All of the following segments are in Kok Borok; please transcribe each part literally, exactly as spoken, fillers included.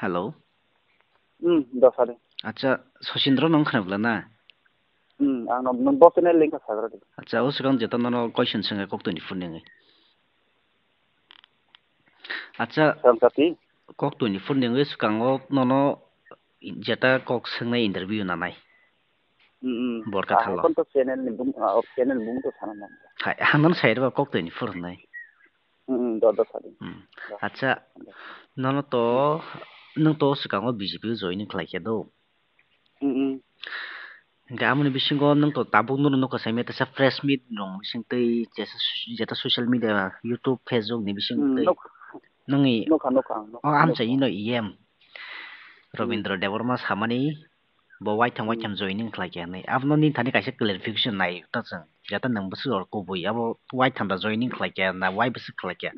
Hello. Hmm, dosari. Acha, Sosindro nong khna bla na? Hmm, ang no, no, bo channel link kha sagra de. Acha, o swkang jeta nono question swnga kok toni phone nengwi. Acha, Sangkati? Kok toni phone nengwi swkango nono jeta kok swngnai interview nanai. Hmm, hmm. Borka Ah, thalo. Kon to channel ni bung, ah, channel bung to sana man. Hai, hanan sai rwa kok toni phone nai. Hmm, hmm, do, do sari. Hmm. Do. Acha, Do. Nono to, nwng to swkango B J P o joining khlai khe do. Mm, mm. Hingke amoni bisingo nwng to tabuk nwrwk nukha saimya teisa press meet rok bising twi jesa, jeta social media, YouTube, Facebook ni bising Mm, twi nuk-, nungni nukha, nukha, nukha, o amchai nukha. Ino E M Robindra Debbarma samani bo waitham Mm. waitham joining khlai khe hinwi. Abono nini thani kaisa clarification nai ta chwng. Jeta nwng bwswk rok kubui abo waitham da joining khlai khe na wai bwswk khlai khe?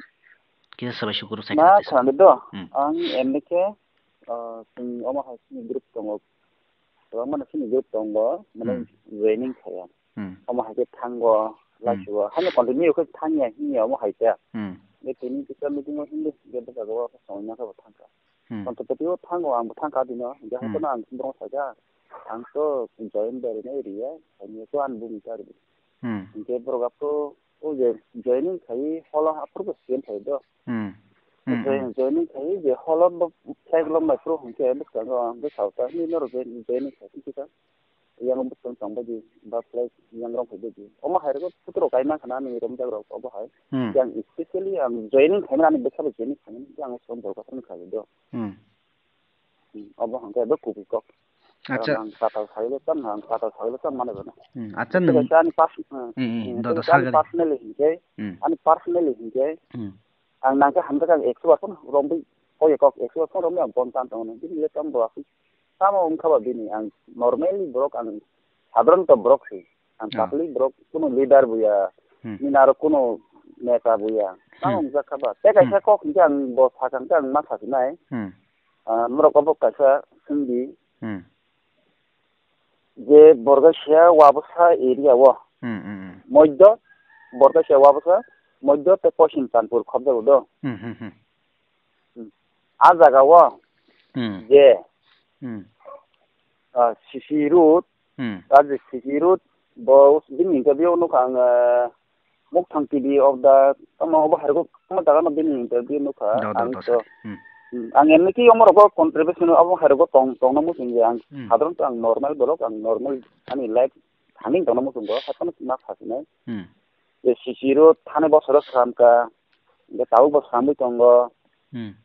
Kisa sabai sukuru sai Na khe teisa. Khwlangdi do. Mm. Ang M D K, ah, chwng omo hai chini group tongo. Kwbangma no chini group tongo, mane Hmm. joining khaiya. Hmm. Omo hai khe thango, Hmm. lachibo. Hano continue khe thangya, hinya omo hai khe. Hmm. Be tini kisa meeting o hindi, be bwsa go songwi na khe bo thangkha. Hmm. Kontopati o thango, ang bo thangkha dino, je Hmm. hotono ang borok saja. Ang to join beri na area, ang to ang bumi kari. Hmm. Hingke borok aphuru o je joining khai holo aphuru bo same khai do. Hmm. Hmm, Join, hmm. Joining khai je holo bo flag lom bai phuru hingke bwskango ang bwsao ta hini norok join, joining khai hingke ta. Yang bwskang tong bai di ba flag yang rong khai di. Omo hai rok photo rok kai man khana ni rom jak rok obo hai. Hmm. Yang specially ang joining khai mani bwsa bo joining khai mani yang som bol ka khai do. Hmm. Hmm, obo hwnkhe bo kubui kok. Acha. Ang kwtal sagwi le tamo, ang kwtal sagwi le tamo mane bono. Hmm, acha. Tei nwng kaisa ani pers-, hmm, Hmm, hmm, hmm, do, tei do, kaisa ani sagale. Personally hinkhe, Hmm. Ani personally hinkhe, Hmm. Ang nangkhe hamjak ang ekso bar phano romwi koye kok, ekso bar phano romwi ang phone tan tongo. Bini le tamo bo aswk tamo wngkha ba bini, ang normally borok, ang sadharanto borok se. Ang Ah. Public borok, kuno leader bo ya, Hmm. Nini aro kuno neta bo ya. Tamo Hmm. Wngjakha ba. Tei kaisa Hmm. Kok hinkhe ang bo sakha hinkhe ang ma sasinai. Hmm. Ah, norok obo kaisa swngdi. Hmm. Je Borgasia Wabasa area o. Hmm, hmm, hmm. Moiddo, Borgasia Wabasa, Moiddo tei Poschim Kanpur khobjago do. Hmm, hmm, hmm. Hmm. A jaga o Hmm. Je, Hmm. Ah, C C road, Hmm. Rajesh C C road, bo bini interview nukha ang, ah, Mukthang T V of the, tamo obo hai rwgo, tamo jaga no bini interview nukha, Do, do, ang do, to, sir. Hmm. Hmm, ang emni ki omo rogo contribution obo hai rwgo tong, tongna muchung je ang, Hmm. Sadharanto ang normal borok, ang normal ani life thangwi tongna muchungo, haphano ma sasinai. Hmm. Je C C road thani bosoro sramkha, je tabuk bo sramwi tongo. Hmm.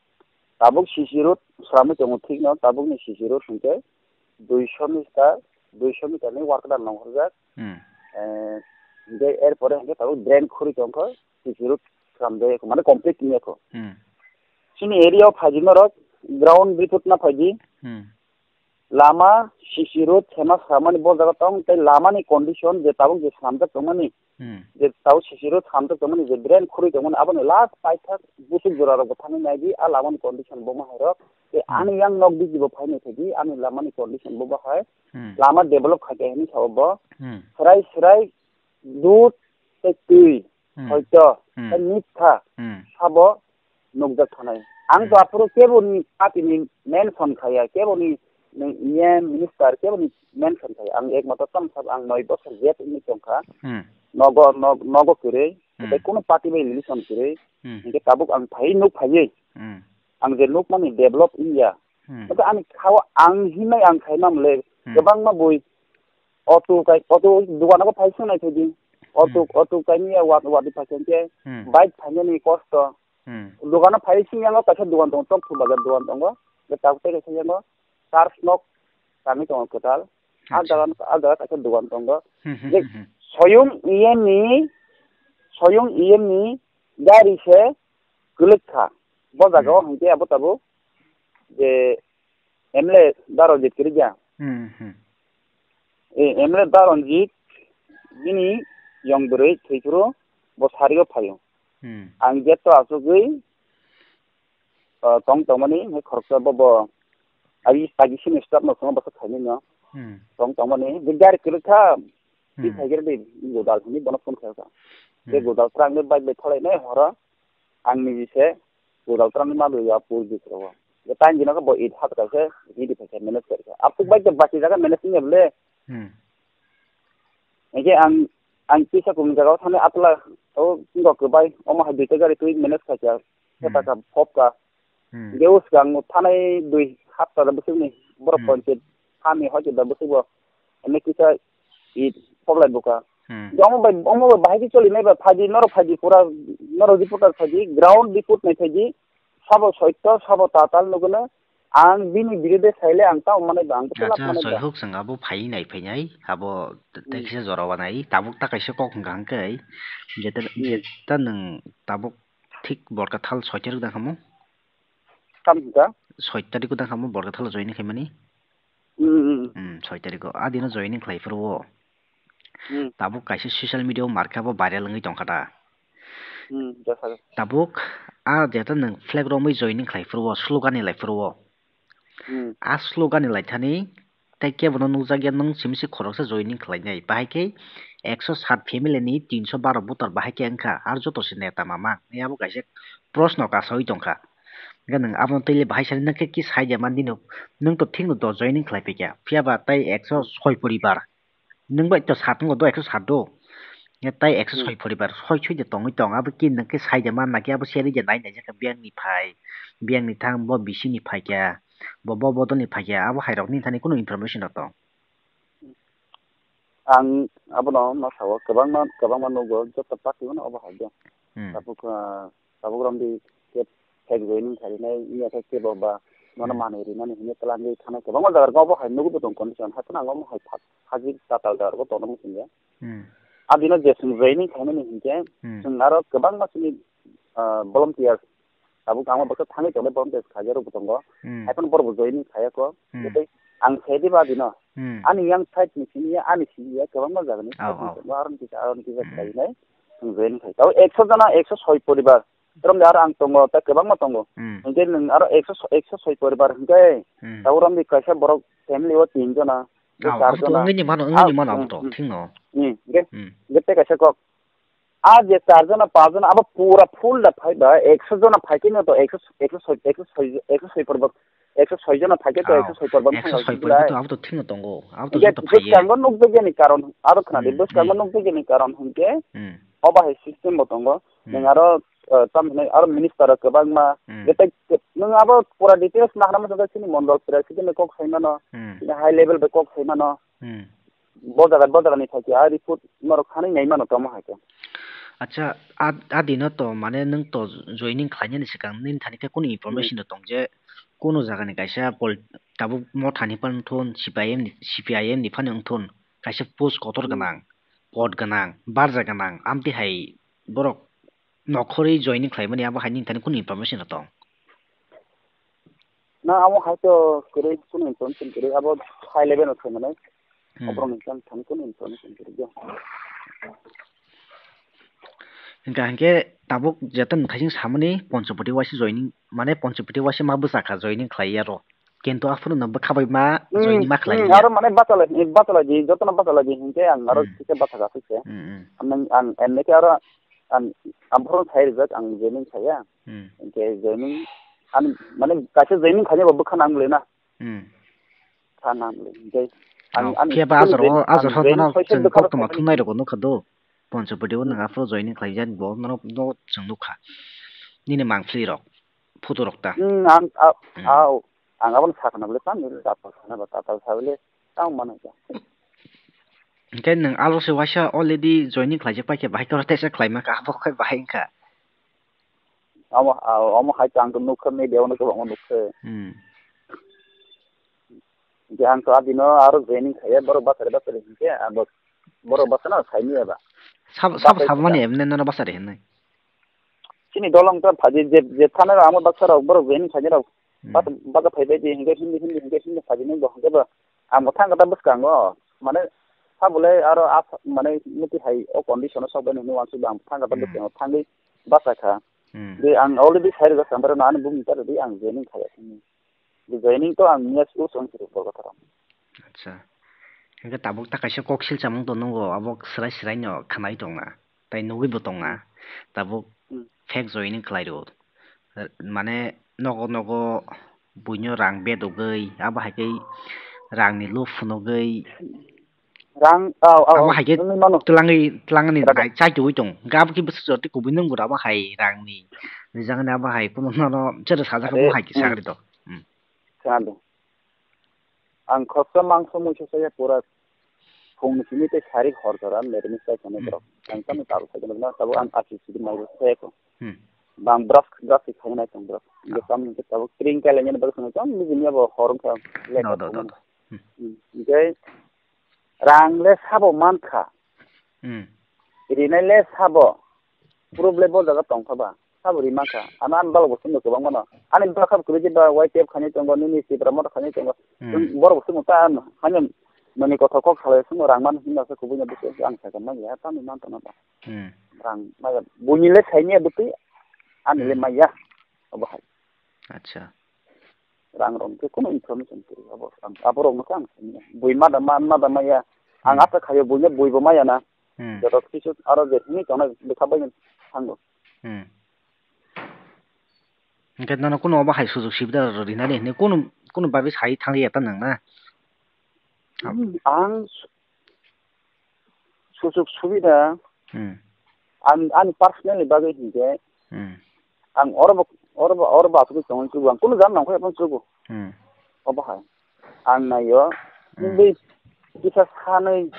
Tabuk C C road sramwi tongo thikno, tabukni C C road hinkhe duiso meter, duiso meter ni work done nonghorjak. Hmm. Eh, hinkhe erpore hinkhe tabuk drain khuri tongkha, C C road sramjak, mane complete wngya kho. Hmm. Chini area o phaidi norok ground report na phaidi. Hmm. Lama C C road sema samani bo jaga tong, tei lamani condition je tabuk je swnamjak tongmani, Hmm. Je tabuk C C road swnamjak tongmani, je drain khurui tongmani, aboni last paithak buchuk jora rok bo thangwi naidi, a lamani condition bo ma hai rok. Tei Hmm. Ani yang nok biji bo phainai phaidi, ani lamani condition bo bahai. Hmm. Lama develop khaikha hinwi sao bo. Hmm. Srai srai dud tei twi Hmm. Hoito, Hmm. Tei mitha Hmm. Sabo nukjak thanai. Ang to Hmm. Aphuru kebo ni party ni mention khaya, kebo ni, ni E M minister kebo ni mention khaya. Ang ekmatro tamo sabo ang noi bosor jet wngwi tongkha. Hmm. Nogo, nog-, nogo kwrwi, Hmm. Tei kuno party bai relation kwrwi. Hmm. Hinkhe tabuk ang phai nuk phaiwi. Hmm. Ang je nukmani develop wngya. Hmm. Hinkhe ani khao ang hinai ang khaimam le Hmm. Kwbangma bui auto kai, auto dogano phai swngnai thudi. Auto, Hmm. Auto kaini ya wat, wat phai sengke Hmm. Bike phainani kosto. Hmm. Dogano phai sing yango kaisa dogan tongo, tok thu bazar dogan tongo. Je tabuk tei kaisa yango church nok tangwi tongo kwtal. A Acha. Jaga, a jaga kaisa dogan tongo. Hmm, hmm, Je hmm, hmm. Soyung E M ni, soyung E M ni gari se kwlwk kha. Bo jaga o Hmm. Hinkhe abo tabuk je M L A Daronjit kwrwikya. Hmm, hmm. E, M L A Daronjit bini yong bwrwi thwiphuru bo sario phaio. Hmm. Ang jet to achugwi, ah, tong tongmani, hai khoroksa bo, bo agi, agi sini start no swngo bwswk khainai no. Hmm. Tong tongmani, je gari kwrwikha, Hmm. Twi phaikhe de godal hwnwi bono phone khaikha. Je Hmm. Godal twrangwi bike bai thalainai horo, ang niji se godal twrangwi ma dui ya pur bikrogo. Je time dino khe bo eight hat kaisa, eight kaisa manage kaisa. Apuk bai to baki jaga manage wngya bole. Hmm. Hingke ang, ang kisa kung jaga o thani atla o wngkha kwbai, omo hai duita gari twi manage khaikha, hmm, khe taka phobkha. Hmm. Hingke o swkang thanai dui hapta da bwswkni borok, hmm, panchayat hani hoite da bwswk bo ene kisa i phoblai bwkha. Hmm. Hingke omo bai, omo bai bahai khe choli nai ba phaidi, norok phaidi pura, norok reporter phaidi, ground report nai phaidi, sabo soitto, sabo tatal nukuna, ang bini birode saile ang tamo manai ba, ang bwsa lak manai ba. Acha, soihuk chwng abo phai nai phainai, abo te-, hmm, tekisa jora wanai, tabuk ta kaisa kok hwnkha hwnkhe, jeta, hmm, jeta nwng tabuk thik borka thal soi tarik dang khamu? Kam hwnkha? Soi tarik dang khamu borka thal joining khaimani? Hmm, hmm. Hmm, soi tarik o. A dino joining khlai phuru o. Hmm. Tabuk kaisa social media o markha bo viral wngwi tongkha da. Hmm, jesa. Tabuk a jeta nwng flag romwi joining khlai phuru o, slogan ni lai phuru o. Hmm. A slogan ni lai thani tei kebono nukjakya nwng simi se khoroksa joining khlainai. Bahai khe ekso sat family ni tinso baro voter bahai khe wngkha, aro joto se neta mama. Abo kaisa proshno kasawi tongkha. Hwnkhe nwng abono twi le bahai sani nwng khe ki sai de man dino, nwng to thik no do joining khlai phaikha, phiya ba tei ekso soi poribar. Nwng bai to sat wngo do, ekso sat do. Tei ekso soi poribar, soi soi de tongwi tong, abo ki nwng khe sai de man na khe abo seri de nai nai jakha biyang ni phai, biyang ni thang, bo bisi ni phaikha, bo, bo bodol ni phaikha, abo hai rok ni thani kunu information rok tong. Ang abono ma sao, kwbangma, kwbangma nugo, joto party-o no obo hai de. Hmm. Tabuk, ah, tabuk romdi ke fake joining khainai, wngya khe kebo ba nono, hmm, manwi rinani hinwi twlangwi thanai kwbangma jaga rok obo hai nugwi bo tong condition, haikhe ang omo hai phak-, phagwi tatal jaga rok tongna muchungya. Hmm. Abino je chwng joining khainani hinkhe, hmm, chwng aro kwbangma chini, ah, volunteer tabuk ang baksa thangwi tongnai borok tei khaijak rok bo tongo. Hmm. Haiphano borok bo joining khaiya kho. Hmm. Tei ang khe diba dino. Hmm. Ani yang side ni simi ya, ani simi ya, kwbangma jaga ni. Aw, side ni aw. Tongo, aro ni kisa, aro ni kisa, hmm, khlainai. Ang joining khai. Tabo ekso jona, ekso soi poribar. Rom de aro ang tongo, tei kwbangma tongo. Hmm. Hingke nwng aro ekso, ekso soi poribar hingke. Hmm. Tabo rom di kaisa borok family o tin jona. Aw, char jona. Abo to wngwi ni mano, wngwi ni mano abo to, hmm, hmm, thik no. Hmm. Hingke, hmm, hingke tei kaisa kok. A je char jona, panch jona, abo pura full da phai ba, ekso jona phai khe no to, ekso, ekso soi, ekso soi, ekso soi poribar, ekso soi jona phai khe to, aw, ekso soi poribar ekso soi poribar to, abo to thik no tongo, abo to joto phai ya. Bwskango nukjakya ni karon, abo khna di, hmm, bwskango, hmm, nukjakya ni karon hinkhe, hmm, obo hai system bo tongo. Hmm. Nwng aro, eh, tamo hinwi aro minister rok kwbangma, hmm, je tei, nwng abo pura details naharma tongkha chini mondol president bai kok sai mano, hmm, chini high level bai kok sai mano. Hmm. Bo jaga, bo jaga ni thai khe a report norok thani nai mano tamo hai khe. Acha, a, a dino to mane nwng to joining khlainani swkang nini thani khe kunu information, hmm, rok tong je kunu jaga ni kaisa pol-, tabuk motha ni phano wngthun, C P I M ni, C P I M ni phano wngthun, kaisa post kotor, hmm, gwnang, pod gwnang, barja gwnang, amtwi hai borok nokhorwi joining khlaimani abo hai nini thani kunu information rok tong? Na, amo hai to kwrwi, kunu information kwrwi, abo high level no thangmani. Hmm. Oborok ni thani kunu information kwrwi ya. Hingka hinkhe tabuk jeta nwng thaising samani Panchapati waisa joining, mane Panchapati waisa ma bwsakha joining khlai ya ro. Kintu aphuru no bwkha bai ma, hmm, joining ma khlai, hmm, ya. Aro mane bachalai, bachalai di, jotono bachalai di hinkhe ang aro, hmm, kisa bachakha se. Hmm, hmm. Ang, ang, emne khe aro ang, ang phuru sai rijak, ang joining saya. Hmm. Hinkhe joining, ani, mane, kaisa joining khaina bo bwkha nang le na. Hmm. Kha nang le. Hinkhe ang, oh, ani phiya ba joining ajaro, joining, ajaro ang joining no chwng koktwma thumnai rokbo nukha do. Panchapati o, hmm, nwng aphuru joining khlaijak bo, norok no chwng nukha. Nini mangpili rok, photo rok ta. Hmm, ang, a, hmm, a, ang abono sakha na bole, tamo tatal sana ba, tatal sa bole, tamo mano ja. Hinkhe nwng aro se waisa already joining khlaijak paikhe, bahai khe oro teisa khlaima kha, abo khe bahai wngkha. Omo, a, omo hai to ang to nukha, media o no kwbangma nukha. Hmm. Hinkhe ang to adino aro joining khaiya, borok bachari bachari hinkhe abo borok bachana saini eba. Sab-, sabo bachai sabmani kha. Emne nono bachari hinwi. Chini dolong to phaji je, je thana rok amo bachara rok borok joining khaina rok. Hmm. Bata, bata phai bai di hinkhe hindi, hindi, hinkhe hindi phaji nung bo hinkhe bo ang bo thang kata bwskango. Mane sabole aro a mane muti hai o condition o sok bai nini wansuk bo ang thang kata, hmm, bwskango thangwi bachai kha. Hmm. Di ang already sai rwjak kha, ambai rok no ani bumung ta rwdi ang joining khaiya sini. Di joining to ang miya school song siri bol kotoro. Acha. Hingke tabuk ta kaisa kok silchamung to nungo, abo swrai swrai no khwnai tongna. Tai nugwi bo tongna. Hmm. Tabuk, hmm, fake joining khlai rwo. Mane nogo nogo buino rang bedogwi, abo hai khe rangni lob phunugwi, Rang, au, au, abo au, hai khe nungwi mano. Twlangwi, twlangni Rada. Nai chai tugwi tong. Hwnkhe abo khe bwswk jora tei kubui nung bo abo hai rangni rijak nai abo hai kuno nono chwra sajak Are, abo hai khe hmm. Sagri to. Hmm. Khna di. Ang khoroksa mangso muiso saya pura phungni simi tei sari hor jora meremi chai tongnai Hmm. borok. Ang tamni tabuk sai tongo, tabuk ang achi sidi maibo saya ko. Hmm. Bang brush, brush khe khaina tong borok. Ah. Hwnkhe tamni hwnkhe tabuk kring kailai nini bagwi swngo, tamo bini abo hor wngkha late Do, do, do, phunukmani. Do. Hmm. Hmm. Hwnkhe Rang le sabo mankha. Hmm. Rinai le sabo. Problem bo jaga tongkha ba. Sabo ri mankha. Ano ani balok bo sumno kwbang mano. Ani bwkha bo kwrwi je ba Y T F khainai tongo, nini Tipra Motha khainai tongo. Hmm. Borok bo sumno ta ano. Hani mani kothok kok salai sumno rang man hinna se kubui no bwswk ang sakha manya. Tamni man tongna ba. Hmm. Rang maya. Buini le saini ya bwtwi. Ani le Hmm. maya. Obo hai. Acha. Rang rok khe kunu information kwrwi abo ang, abo rok no khe ang sini bui ma da ma, ma da maya. Ang Hmm. Asa khayo buino bui bo maya na. Hmm. Joto kisu aro je hini tongna bwkha bai thango. Hmm. Hwnkhe nono kunu obo hai sujok subida rok rinani hwnwi kunu, kunu bagwi sai thangya ta nang na? Hmm, ang su-, sujok subida Hmm. ang ani personally bagwi hinkhe Hmm. ang oro bo, oro bo, oro bo asugwi tongwi chugo, ang kunu jam nangkhe phano chugo. Hmm. Obo hai ang naio Hmm. Bini kisa sanwi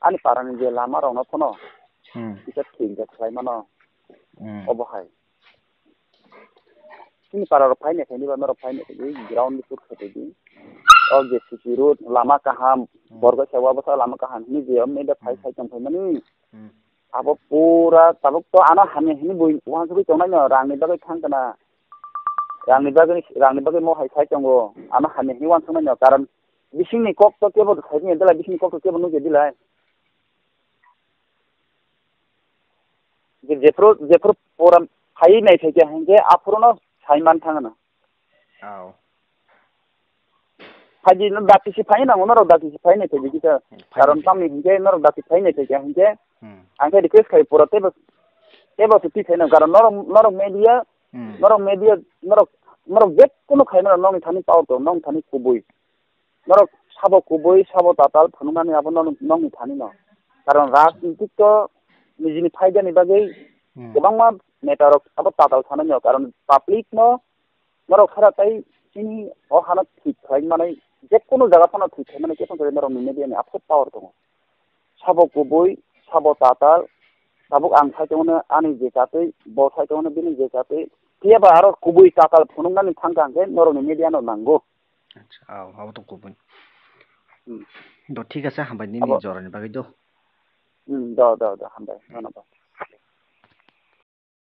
ani parani je lama rokno phano Hmm. kisa thik khlai mano. Hmm. Obo hai. Chini para rok phai naikhe, nini bana rok phai naikhe, ground ni food khaitwi di. O J C B road, lama kaham, Hmm. borok sawa bwsa lama kaham, hini je, omni da phai Hmm. sai tong phai mani. Hmm. Abo pura tabuk to ano hamya hini bui wansugwi tongnai no, rang ni bagwi thang kana. Rang ni bagwi, rang ni bagwi mo hai sai tongo, ano hamya hini wansuknai no, karon bising ni kok to kebo sai ni dela, bising ni kok to kebo nugwi dilai. Je, jephru, jephru pura phai nai thai khe hinkhe aphuru no sai man thang na. Aw. Phaidi no dakti si phai nango, norok dakti si phai nai thai khe. Hmm, phai Karon nai thai. Tamni hinkhe norok dakti phai nai thai khe hinkhe. Hmm. Ang khe request khai pura tebo, tebo se twi thai na. Karon norok, norok media, Hmm. Norok media, norok, norok je kono khai mano, nokni thani power to, nokni thani kubui. Norok sabo kubui, sabo tatal phunuknani abo nokni, nokni thani no. Karon rajnitik to nijini phaidani bagwi Hmm. kwbangma neta rok abo tatal sanai no. Karon public no norok khara tai chini o hano thik khlai manai, je kono jaga phano thik khlai manai, khe phano norok ni media ni aphuh power tongo. Sabo kubui, sabo tatal, tabuk ang sai tongno ani je chatwi, bo sai tongno bini je chatwi. Phiya ba aro kubui tatal phunuknani thangkha hwnkhe norokni media no nango. Acha, aw, abo to kubui. Hmm. Do, thik ase, hambai nini Abo jorani bagwi do. Hmm, do, do, do, hambai, Hmm. Nono bo.